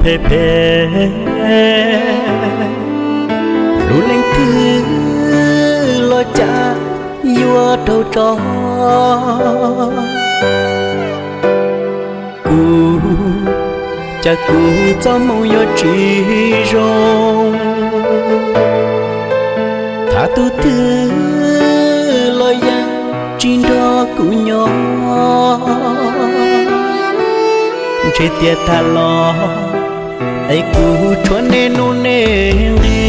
phem phem, lub leej twg los cas yuav raug tso. Kuv, cas kuv txoj hmoo yuav tsis zoo, tham tus twg los yeej tsis nrog kuv nyob. Ntshe tias tham los es kuv tshuav nej nuj nej nqi.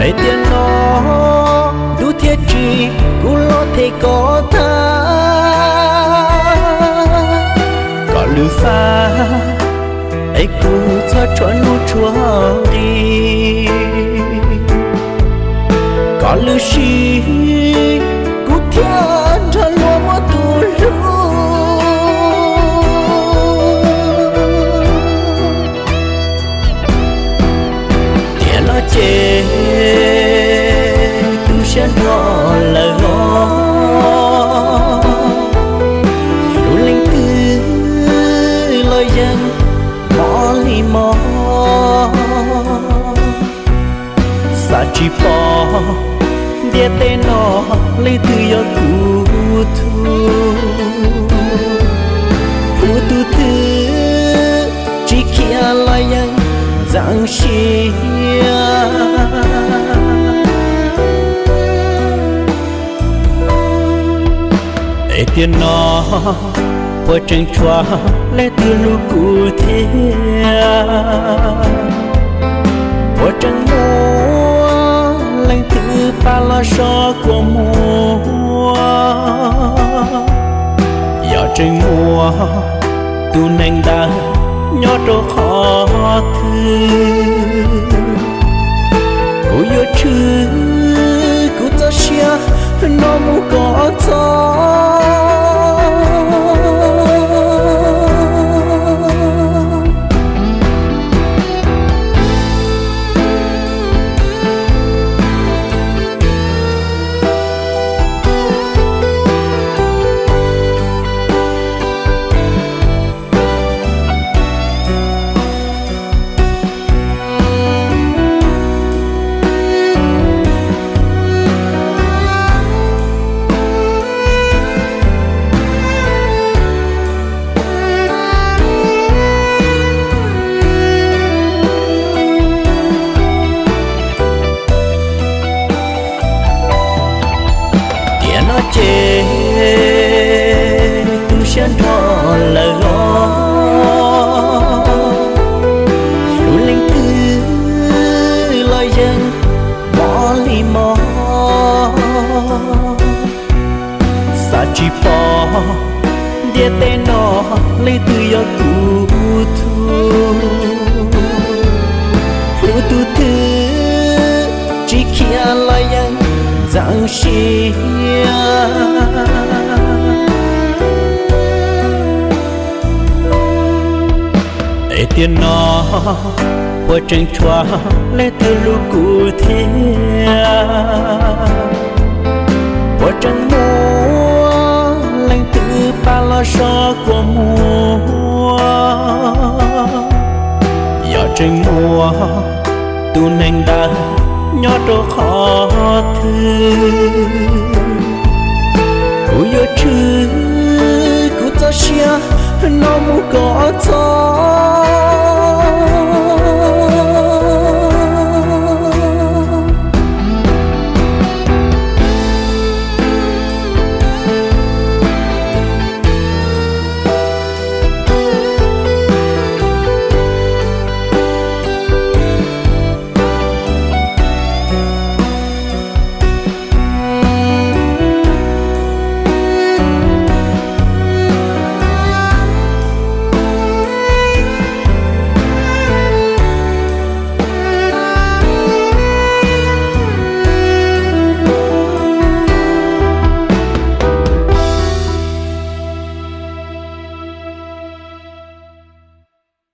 Es tiam no ntuj thiaj tsim kuv los them koj tag, kom lwm faj es kuv txhob tshuav nuj tshuav nqi. Kom lwm sim kuv thiaj nrog luag muaj tus hlub. Tiam no ces tu siab nrho lawm os, lub leej twg los yeej mob li mob. Xav tsis pom ntiaj teb no leej twg yog kuv tug, hu tus twg tsis khiav los yeej ntxeev siab. Es tiam no puas tseem tshuav leej twg hlub kuv thiab? Puas tseem muaj leej twg pab los so kua muag? Yog tseem muaj, tus neeg ntawd nyob rau qhov twg? Kuv yuav tshwm kuv txoj sia no mus kom txog. Tiam no ces tu siab nrho lawm os, lub leej twg los yeej mob li mob. Xav tsis pom ntiaj teb no leej twg yog kuv tug, hlub tus twg tsis khiav los yeej ntxeev siab. Es tiam no puas tseem tshuav leej twg hlub kuv thiab? Puas tseem muaj leej twg pab los so kua muag? Yog tseem muaj, tus neeg ntawd nyob rau qhov twg? Kuv yuav tshwm kuv txoj sia no mus kom txog.